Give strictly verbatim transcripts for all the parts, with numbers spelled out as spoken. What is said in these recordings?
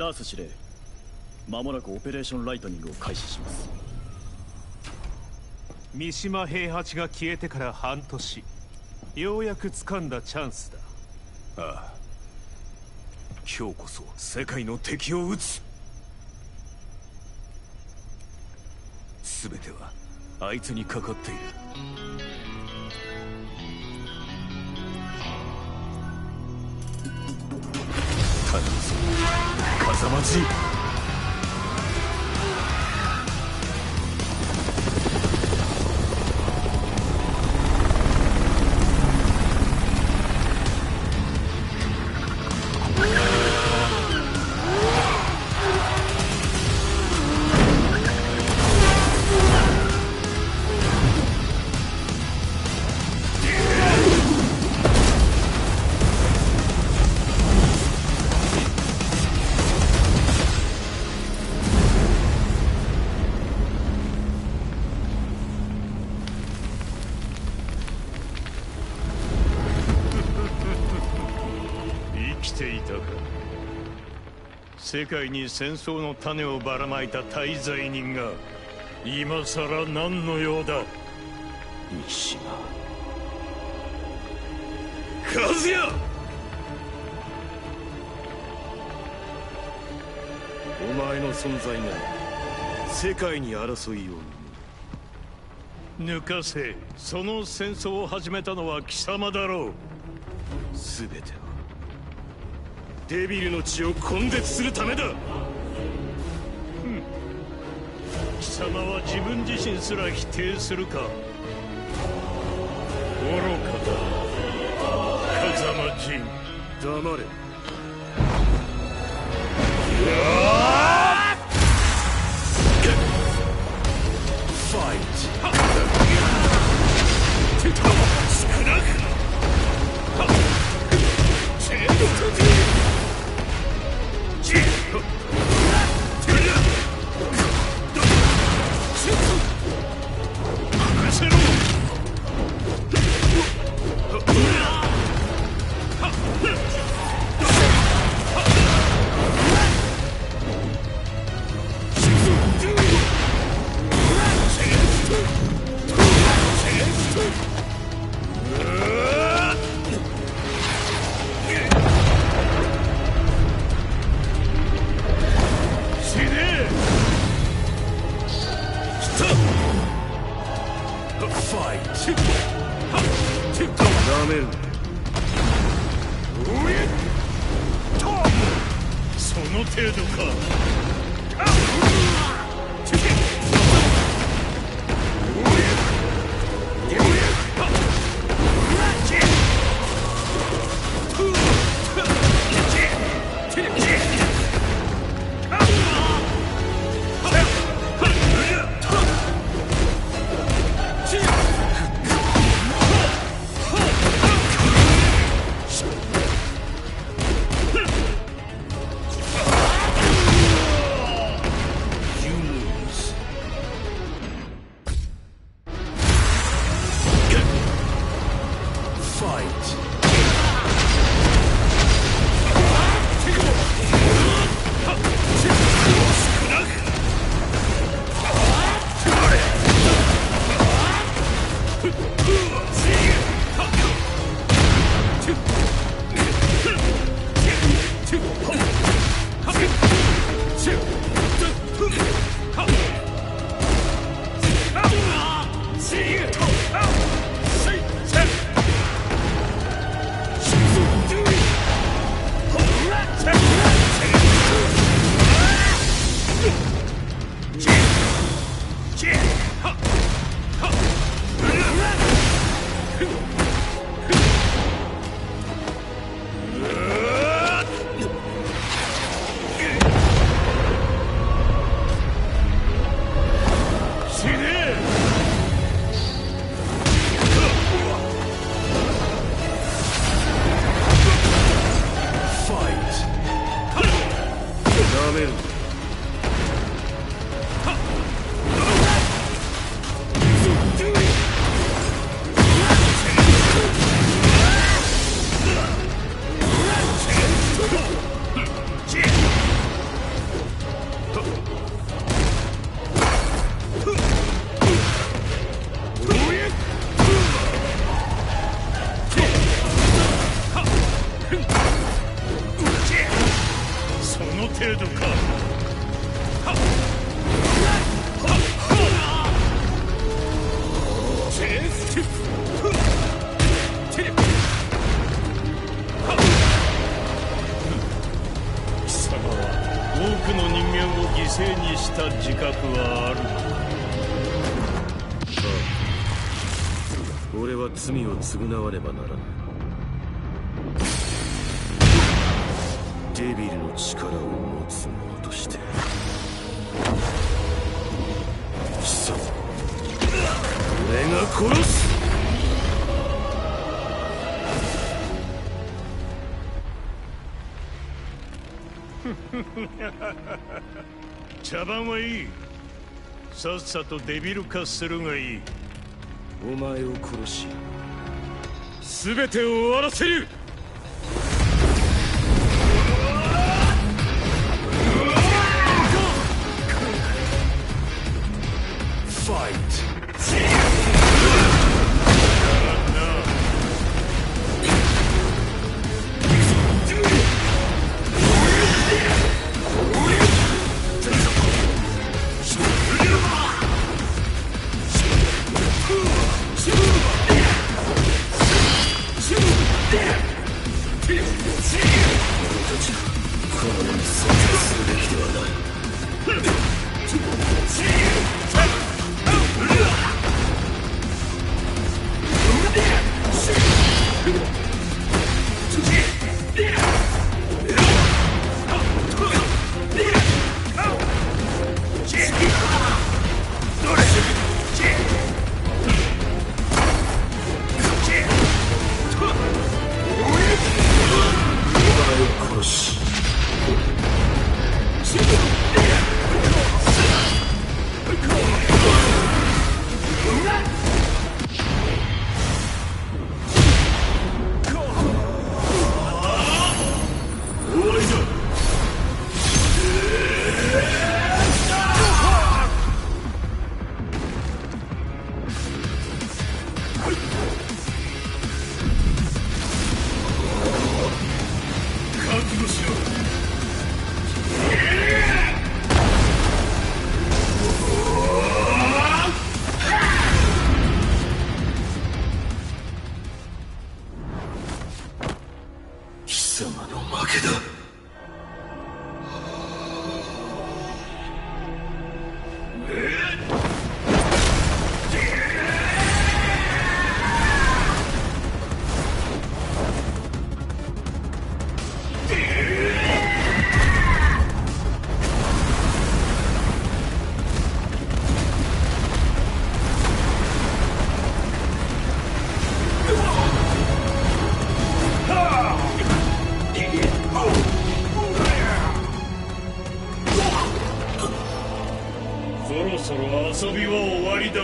ラース司令、間もなくオペレーションライトニングを開始します。三島平八が消えてから半年、ようやくつかんだチャンスだ。ああ、今日こそ世界の敵を討つ。全てはあいつにかかっている。 風待ち。 生きていたか。世界に戦争の種をばらまいた大罪人が、今さら何の用だ。三島和也！お前の存在が世界に争いを生む。 抜かせ。その戦争を始めたのは貴様だろう。全ては、デビルの血を根絶するためだ。貴様は自分自身すら否定するか。愚かだ、風間陣。 黙れ。死ね！来た！ファイト！なめるな。その程度か。程度か。貴様は多くの人間を犠牲にした自覚はあるのか？ああ。俺は罪を償わねばならない。デビルの力を持つ者として。貴様、俺が殺す！茶番はいい。さっさとデビル化するがいい。お前を殺し、すべてを終わらせる！貴様の負けだ。そろそろ遊びは終わりだ。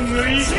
You lose.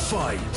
Fight. Fight!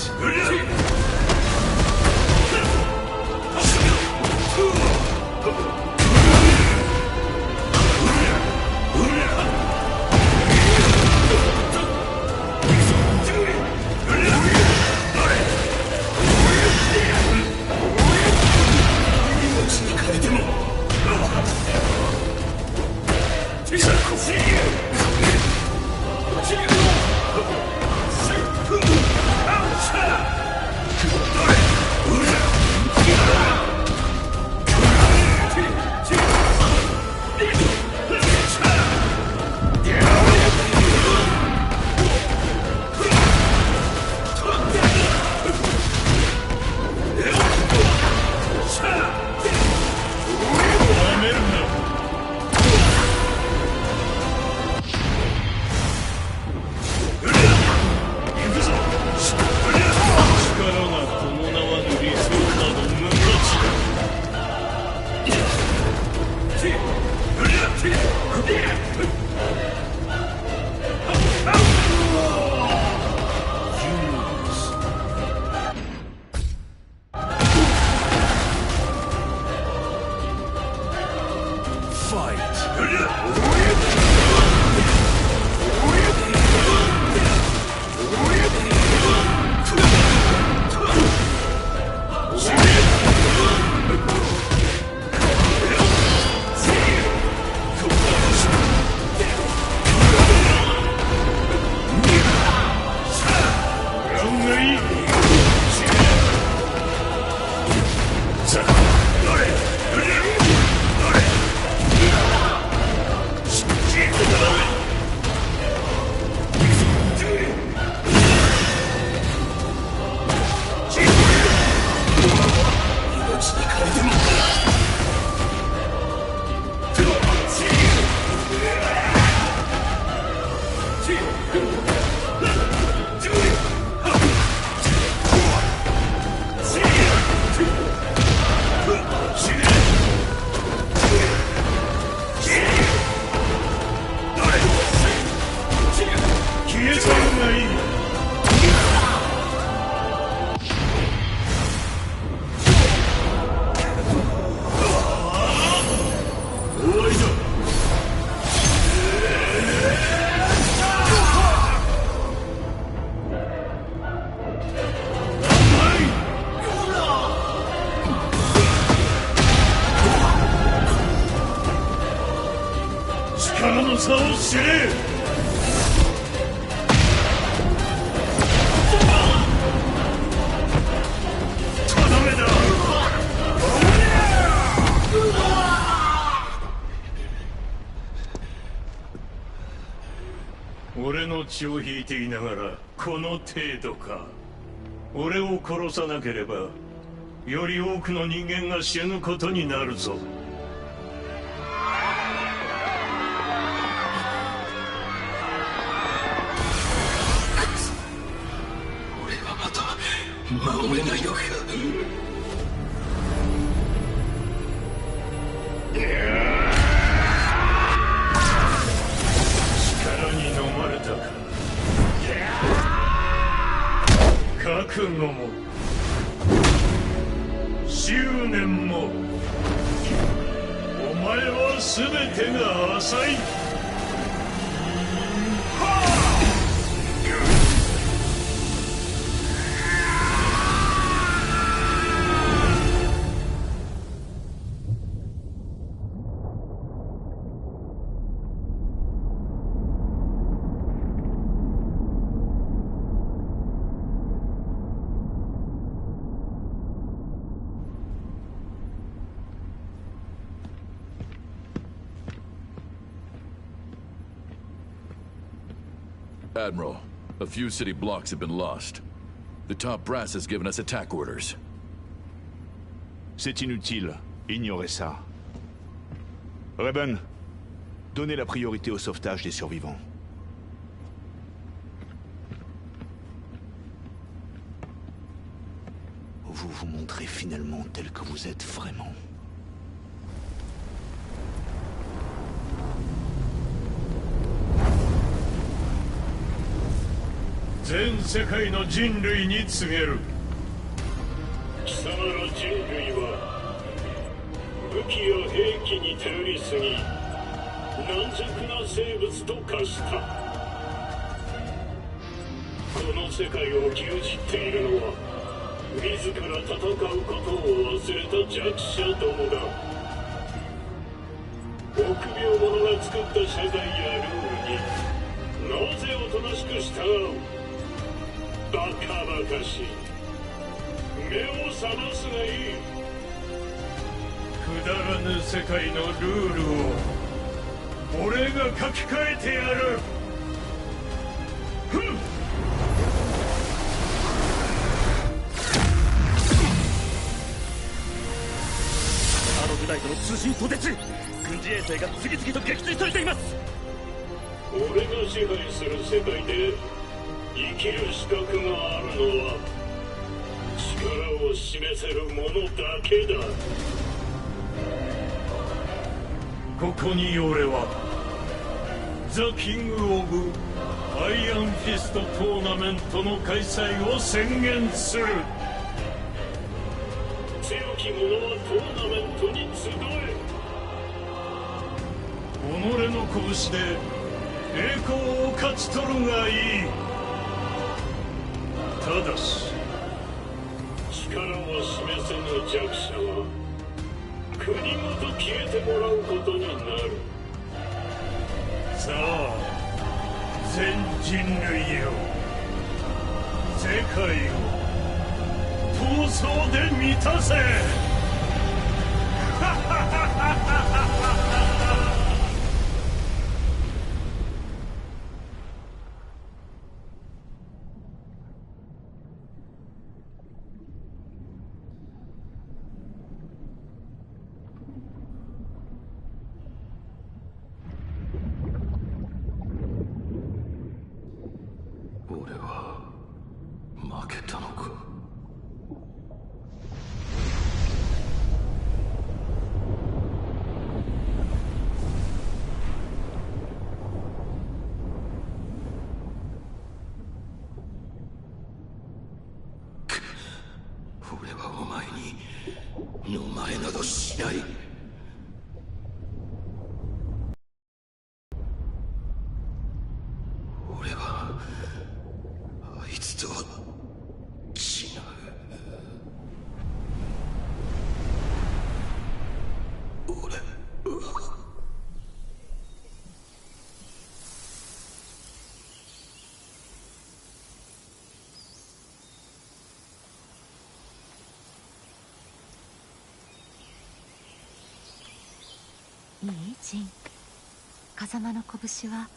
Fight! Ore no chi o hiite inagara, kono teido ka. Ore o korosanakeba, yori oku no ningen ga sinu koto ni naru zo. 力に飲まれたか。 覚悟も執念も、お前は全てが浅い。 Admiral, a few city blocks have been lost. The top brass has given us attack orders. C'est inutile, ignorez ça. Raven, donnez la priorité au sauvetage des survivants. Vous vous montrez finalement tel que vous êtes vraiment. 全世界の人類に告げる。貴様ら人類は、武器や兵器に頼りすぎ、軟弱な生物と化した。この世界を牛耳っているのは、自ら戦うことを忘れた弱者どもだ。 臆病者が作った社会やルールに、なぜおとなしく従う？バカバカしい。目を覚ますがいい。くだらぬ世界のルールを、俺が書き換えてやる。ふん！ あの部隊との通信途絶。軍事衛星が次々と撃墜されています。俺が支配する世界で生きる資格があるのは、力を示せる者だけだ。ここに俺は、 The King of Iron Fist トーナメントの開催を宣言する。強き者はトーナメントに集え。己の拳で栄光を勝ち取るがいい。ただし、力を示せぬ弱者は国ごと消えてもらうことになる。 さあ、全人類よ、世界を、闘争で満たせ。 俺は負けたのか。 俺はお前に飲まれなどしない。 俺は、あいつとは違う。俺は。 いい、ジン。風間の拳は